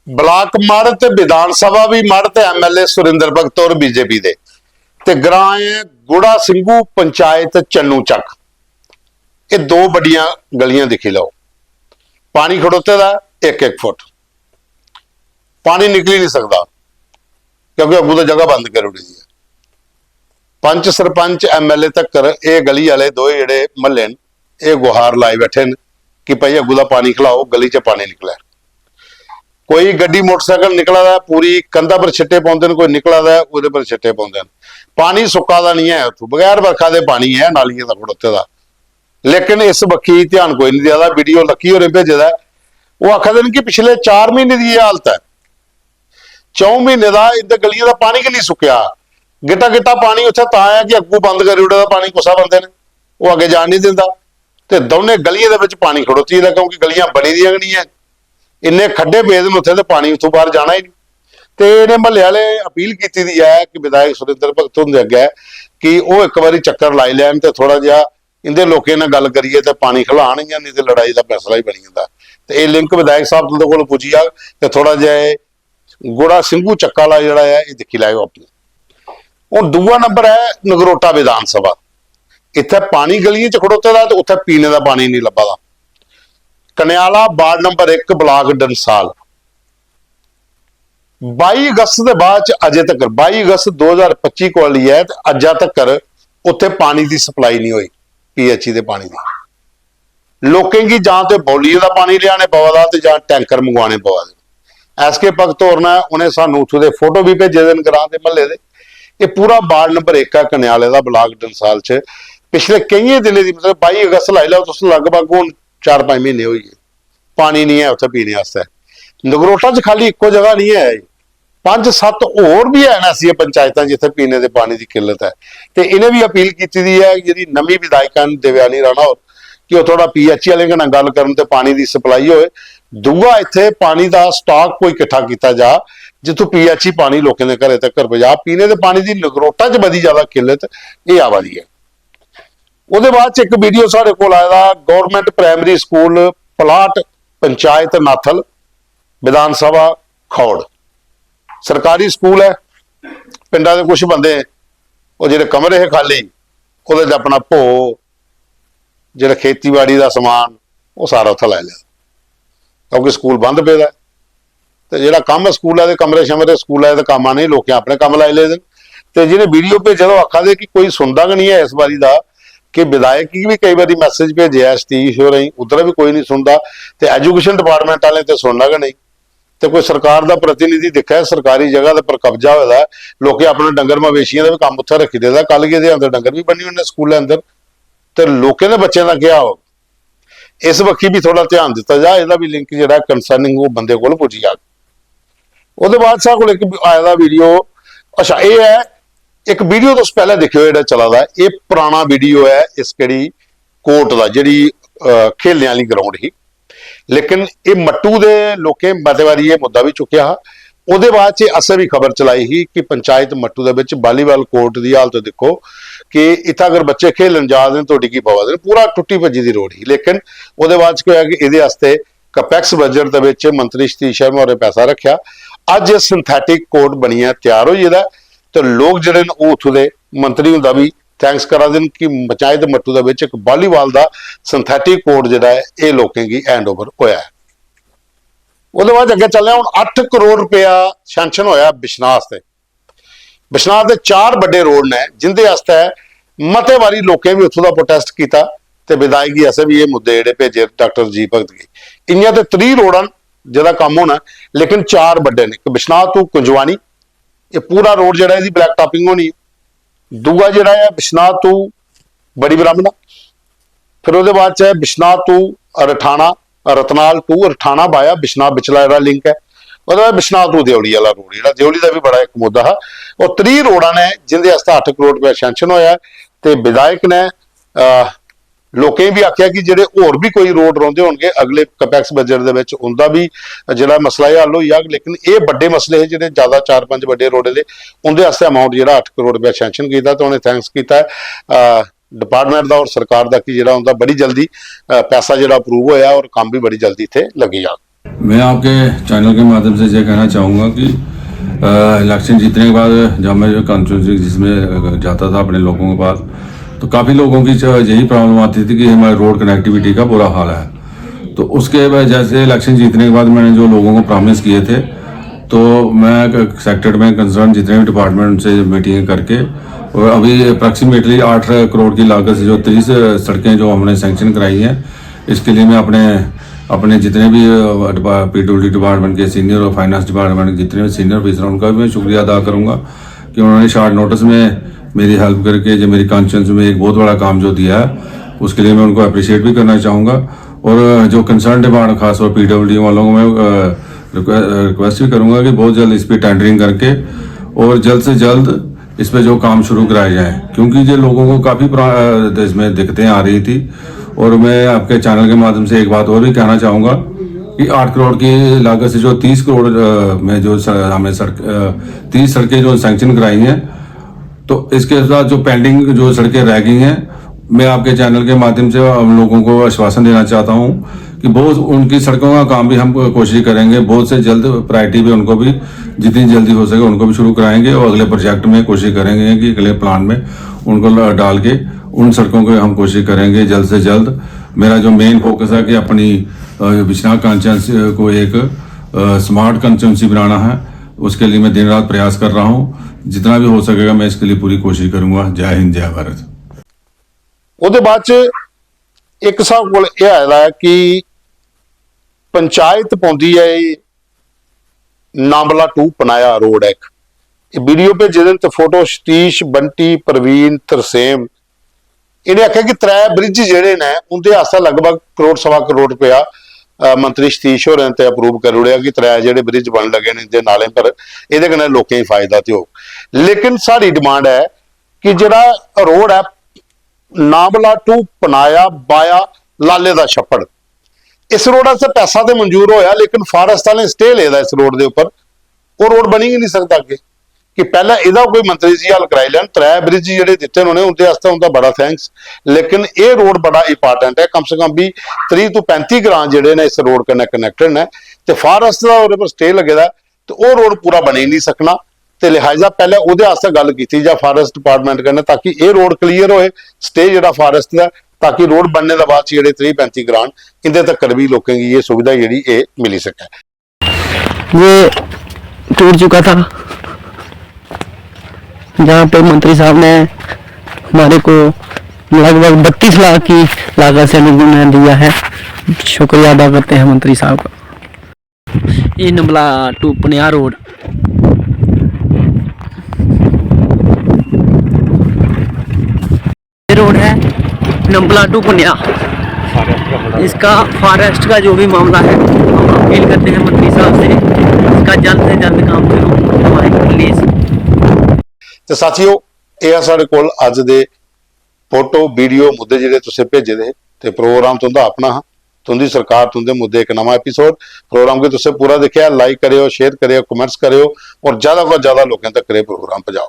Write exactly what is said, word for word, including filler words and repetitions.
Block मढ़ ते विधान सभा भी मढ़ ते एमएलए सुरिंदर भगत होर बीजेपी दे। ते ग्रां ऐ गुड़ा सिंघू, पंचायत चन्नू चक। एह् दो बड्डियां गलियां दिक्खी लैओ, पानी खड़ोते दा इक इक फुट, पानी निकली नहीं सकदा क्योंकि अग्गू तो जगह बंद करी ओड़ी दी ऐ। पंच, सरपंच, एमएलए तकर एह् गली आह्ले दो जेह्ड़े म्हल्ले न, एह् गुहार लाई बैठे न कि भाई अग्गू दा पानी खलाओ, गली च पानी निकलै। कोई गड्डी मोटरसाइकिल निकला दा ऐ, पूरी कंधा पर छिट्टे पौंदे न, कोई निकला दा ऐ, ओह्दे पर छिट्टे पौंदे न। पानी सुक्का दा निं ऐ उत्थूं, बगैर बरखा दे पानी ऐ नालियें दा खड़ोते दा। लेकिन इस बक्खी ध्यान कोई निं देआ दा। वीडियो लक्की होरें भेजे दा ऐ, ओह् आखा दे न कि पिछले चार म्हीने दी एह् हालत ऐ, च'ऊं म्हीने दा इं'दे गलियें दा पानी गै निं सुक्केआ। गिट्टा गिट्टा पानी उत्थै तां ऐ कि अग्गू बंद करी ओड़े दा पानी कुसै बंदे ने, ओह् अग्गें जान निं दिंदा। ते दौनें गलियें दे बिच पानी खड़ोती गेदा क्योंकि गलियां बनी दियां गै निं ऐ। इन्ने खड्डे पेदे न उत्थै ते पानी उत्थूं बाह्र जाना ही निं। ते इ'नें म्हल्ले आह्ले अपील कीती दी ऐ कि विधायक सुरेंद्र भगत हुंदे अग्गै कि ओह् इक बारी चक्कर लाई लैन ते थोह्ड़ा जेहा इं'दे लोकें नै गल्ल करियै ते पानी खलान, इ'यां नेईं ते लड़ाई दा फैसला ही बनी जंदा। ते एह् लिंक विधायक साहब तुं'दे कोल पुज्जी जाग ते थोह्ड़ा जेहा एह् गुड़ा सिंघू चक्का आह्ला जेह्ड़ा ऐ, एह् दिक्खी लैएओ अपनी। हून दूआ नंबर ऐ नगरोटा विधान सभा। इत्थै पानी गलियें च खड़ोते दा ते उत्थै पीने दा पानी निं लब्भा दा। कन्याला वार्ड नंबर इक, ब्लाक डंसाल, बाई अगस्त दे बाद च अजे तकर, बाई अगस्त दो ज्हार पच्ची कोला लेइयै ते अज्जा तकर उत्थै पानी दी सप्लाई निं होई, पीएचई दे पानी दी। लोकें गी जां ते बौलियें दा पानी लेआने पवा दा ते जां टैंकर मंगवाने पवा दे। एसके भगत होर ने, उ'नें सानूं उत्थूं दे फोटो बी भेजे दे न ग्रां दे, म्हल्ले दे। एह् पूरा वार्ड नंबर इक ऐ कन्याले दा, ब्लाक डंसाल च। पिछले केइयें दिनें दी, मतलब बाई अगस्त लाई लैओ तुस, लगभग हून चार पंज म्हीने होई गे, पानी निं ऐ उत्थै पीने आस्तै। नगरोटा च खाली इक्को जगह निं ऐ, पंज सत्त होर बी हैन ऐसियां पंचायतां जित्थै पीने दे पानी दी किल्लत ऐ। ते इ'नें बी अपील कीती दी ऐ, जेह्ड़ी नमीं विधायका न देवयानी राणा होर, कि ओह् थोह्ड़ा पीएचई आह्लें कन्नै गल्ल करन ते पानी दी सप्लाई होए। दूआ, इत्थै पानी दा स्टाक कोई किट्ठा कीता जा, जित्थूं पीएचई पानी लोकें दे घरें तगर पजा। पीने दे पानी दी नगरोटा च बड़ी ज्यादा किल्लत एह् आवा दी ऐ। ओह्दे बाद च इक वीडियो साढ़े कोल आए दा, government primary school पलाट, panchayat नाथल, Vidhan Sabha Khour. सरकारी स्कूल ऐ, पिंडा दे कुछ बंदे, ओह् जेह्ड़े कमरे हे खाली, ओह्दे च अपना भो, जेह्ड़ा खेतीबाड़ी दा समान, ओह् सारा उत्थै लाई लेआ, क्योंकि स्कूल बंद पेदा ऐ। ते जेह्ड़ा कम्म स्कूला दे कमरे शमरे, स्कूला दे कम्म आने, लोकें अपने कम्म लाई लेदे न। ते जि'नें वीडियो भेजे दा, ओह् आखा दे कि कोई सुनदा गै निं ऐ इस बारी दा, कि विधायक गी बी केई बारी मैसेज भेजेआ सतीश होरें गी, उद्धरा बी कोई निं सुनदा। ते एजुकेशन डिपार्टमेंट आह्लें ते सुनना गै नेईं। ते कोई सरकार दा प्रतिनिधि दिक्खै, सरकारी जगह दे पर कब्जा होए दा ऐ, लोकें अपने डंगर मवेशियें दा बी कम्म उत्थै रक्खी देदा, कल गी एह्दे अंदर डंगर बी बन्नी ओड़ने स्कूलै अंदर, ते लोकें दे बच्चें दा केह् होग? इस बक्खी बी थोह्ड़ा ध्यान दित्ता जा, एह्दा बी लिंक जेह्ड़ा कंसर्निंग ओह् बंदे कोल पुज्जी जाग। ओह्दे बाद साढ़े कोल इक आए दा वीडियो, अच्छा, एह् ऐ, इक वीडियो तुस पैह्लें दिक्खेओ जेह्ड़ा चला दा ऐ, एह् पराना वीडियो ऐ इस केह्ड़ी कोर्ट दा, जेह्ड़ी, अ, खेलने आह्ली ग्राउंड ही। लेकिन एह् मट्टू दे लोकें मते बारी एह् मुद्दा बी चुक्केआ हा। ओह्दे बाद च असें बी खबर चलाई ही कि पंचायत मट्टू दे बिच वालीबाल कोर्ट दी हालत दिक्खो कि इत्थै अगर बच्चे खेलन जा दे न तो डिग्गी पवा दे न, पूरा टुट्टी भज्जी दी रोड ही। लेकिन ओह्दे बाद च केह् होआ कि एह्दे आस्तै कपैक्स बजट दे बिच मंत्री सतीश शर्मा होरें पैसा रक्खेआ। अज्ज एह् सिंथेटिक कोर्ट बनियै त्यार होई गेदा ऐ ते लोक जेह्ड़े न ओह् उत्थूं दे मंत्री हुंदा बी थैंक्स करा दे न कि पंचायत मट्टू दे बिच इक वालीबाल दा सिंथेटिक कोर्ट जेह्ड़ा ऐ एह् लोकें गी हैंड ओवर होआ ऐ। ओह्दे बाद अग्गें चलने आं, हून अट्ठ करोड़ रपेआ सैंक्शन होआ बिश्नाह आस्तै। बिश्नाह दे चार बड्डे रोड न जिंदे आस्तै मते बारी लोकें बी उत्थूं दा प्रोटेस्ट कीता ते विधायक गी असें बी एह् मुद्दे जेह्ड़े भेजे डाक्टर राजीव भगत गी। इ'यां ते त्रीह् रोडां न जेह्दा कम्म होना, लेकिन चार बड्डे न, इक बिश्नाह तू कुंजवानी, एह् पूरा रोड जेह्ड़ा एह्दी ब्लैक टॉपिंग होनी, दूआ जेह्ड़ा ऐ बिश्नाह तू बड़ी ब्राह्मणा, फिर ओह्दे बाद च ऐ बिश्नाह तू रठाना, रतनाल टू रठाना बाया बिश्नाह बिचला जेह्ड़ा लिंक ऐ, ओह्दे बाद बिश्नाह तू देओली आह्ला रोड, जेह्ड़ा देओली दा बी बड़ा इक मुद्दा हा। ओह् त्रीह् रोडां ने जिंदे आस्तै अट्ठ करोड़ रपेआ सैंक्शन होआ ऐ ते विधायक ने, अ, लोकें गी बी आखेआ कि जेह्ड़े होर बी कोई रोड रौंह्दे होनगे अगले कपैक्स बजट दे बिच उं'दा बी जेह्ड़ा मसला एह् हल होई जाग। लेकिन एह् बड्डे मसले हे जेह्ड़े ज्यादा चार पंज बड्डे रोडें दे, उं'दे आस्तै अमाउंट जेह्ड़ा अट्ठ करोड़ रपेआ सैंक्शन कीता ते उ'नें थैंक्स कीता ऐ, अ, डिपार्टमेंट दा और सरकार दा कि जेह्ड़ा उं'दा बड़ी जल्दी, अ, पैसा जेह्ड़ा अप्रूव होआ और कम्म बी बड़ी जल्दी इत्थै लग्गी जाग। मैं आपके चैनल के माध्यम से ये कहना चाहूँगा कि इलेक्शन जीतने के बाद जब मैं जो कॉन्स्टिट्यूंसी जिसमें जाता था अपने लोगों के पास, तो काफ़ी लोगों की यही प्रॉब्लम आती थी कि हमारे रोड कनेक्टिविटी का बुरा हाल है। तो उसके बाद जैसे इलेक्शन जीतने के बाद मैंने जो लोगों को प्रॉमिस किए थे, तो मैं सेक्टर में कंसर्न जितने भी डिपार्टमेंट से मीटिंग करके, और अभी अप्रॉक्सीमेटली आठ करोड़ की लागत से जो तीस सड़कें जो हमने सैंक्शन कराई हैं, इसके लिए मैं अपने अपने जितने भी पीडब्ल्यूडी डिपार्टमेंट के सीनियर और फाइनेंस डिपार्टमेंट के जितने भी सीनियर ऑफिसर हैं, उनका भी मैं शुक्रिया अदा करूँगा कि उन्होंने शॉर्ट नोटिस में मेरी हेल्प करके जो मेरी कॉन्स्टिट्यूंसी में एक बहुत बड़ा काम जो दिया है, उसके लिए मैं उनको अप्रिशिएट भी करना चाहूँगा। और जो कंसर्न डिपार्टमेंट, खासतौर पीडब्ल्यूडी वालों को मैं रिक्वेस्ट भी करूँगा कि बहुत जल्द इस पर टेंडरिंग करके और जल्द से जल्द इस पे जो काम शुरू कराए जाएँ, क्योंकि ये लोगों को काफ़ी पुरा-, अ, इसमें दिक्कतें आ रही थी। और मैं आपके चैनल के माध्यम से एक बात और भी कहना चाहूँगा कि आठ करोड़ की लागत से जो तीस करोड़, अ, में जो स-, हमें सड़क, अ, तीस सड़कें जो सैंक्शन कराई हैं, तो इसके साथ जो पेंडिंग जो सड़कें रह गई हैं, मैं आपके चैनल के माध्यम से हम लोगों को आश्वासन देना चाहता हूँ कि बहुत उनकी सड़कों का काम भी हम कोशिश करेंगे, बहुत से जल्द प्रायोरिटी पे उनको भी जितनी जल्दी हो सके उनको भी शुरू कराएंगे और अगले प्रोजेक्ट में कोशिश करेंगे कि अगले प्लान में उनको ल-, डाल के उन सड़कों को हम कोशिश करेंगे जल्द से जल्द। मेरा जो मेन फोकस है कि अपनी, अ, बिश्नाह कॉन्स्टिट्यूंसी को एक, अ, स्मार्ट कॉन्स्टिट्यूंसी बनाना है, उसके लिए मैं दिन रात प्रयास कर रहा हूँ। जितना भी हो सकेगा मैं इसके लिए पूरी कोशिश करूँगा। जय हिंद, जय भारत। ओह्दे बाद च इक साहब कोल एह् आए दा ऐ कि पंचायत पौंदी ऐ एह् नांबला टू पनाया रोड ऐ इक। एह् वीडियो भेजे दे न ते फोटो सतीश, बंटी, प्रवीण, तरसेम इ'नें आखेआ कि त्रै ब्रिज जेह्ड़े न उं'दे आस्तै लगभग करोड़ सवा करोड़ रपेआ, अ, मंत्री सतीश होरें ते अप्रूव करी ओड़ेआ कि त्रै जेह्ड़े ब्रिज बनन लगे न इं'दे नालें पर, एह्दे कन्नै लोकें गी फायदा ते होग। लेकिन साढ़ी डिमांड ऐ कि जेह्ड़ा रोड ऐ नांबला टू पनाया बाया लाले दा छप्पड़, इस रोड आस्तै पैसा ते मंजूर होआ लेकिन फारेस्ट आह्लें स्टे लेदा इस रोड दे उप्पर, ओह् रोड बनी गै निं सकदा अग्गें। कि पैह्लें एह्दा कोई मंत्री जी हल कराई लैन। त्रै ब्रिज जेह्ड़े दित्ते न उ'नें, उं'दे आस्तै उं'दा बड़ा थैंक्स। लेकिन एह् रोड बड़ा इंपार्टेंट ऐ, कम से कम बी त्रीह् तू पैंती ग्रां जेह्ड़े न इस रोड कन्नै कनैक्टेड न, ते फारेस्ट दा ओह्दे पर स्टे लग्गे दा ऐ, ते ओह् रोड पूरा बनी निं सकना। ते लिहाजा पैह्लें ओह्दे आस्तै गल्ल कीती जा फारेस्ट डिपार्टमेंट कन्नै, ताकि एह् रोड क्लीयर होए, स्टे जेह्ड़ा फारेस्ट दा, ताकि रोड बनने दे बाद च जेह्ड़े त्रीह् पैंती ग्रां न, इं'दे तक्कर बी लोकें गी एह् सुविधा जेह्ड़ी एह् मिली सकै। ये टूट चुका था, जहाँ पे मंत्री साहब ने हमारे को लगभग बत्तीस लाख की लागत से अनुदान दिया है। शुक्रिया अदा करते हैं मंत्री साहब का। ये नंबला टू पनिया रोड, ये रोड है नंबला टू पनिया। इसका फॉरेस्ट का जो भी मामला है, हम अपील करते हैं मंत्री साहब से, इसका जल्द से जल्द काम शुरू करवाएं प्लीज। ਤੇ ਸਾਥੀਓ, ਇਹ ਆ ਸਾਡੇ ਕੋਲ ਅੱਜ ਦੇ ਫੋਟੋ, ਵੀਡੀਓ, ਮੁੱਦੇ ਜਿਹੜੇ ਤੁਸੀਂ ਭੇਜੇ ਦੇ, ਤੇ ਪ੍ਰੋਗਰਾਮ ਤੁੰਦਾ ਆਪਣਾ ਹਾਂ, तुंदी सरकार तुंदे मुद्दे, एक नमां एपिसोड। प्रोग्राम गी तुसें पूरा दिक्खेआ, लाइक करेओ, शेयर करेओ, कमेंट्स करेओ और ज्यादा कोला ज्यादा लोकें तक एह् प्रोग्राम पजाओ।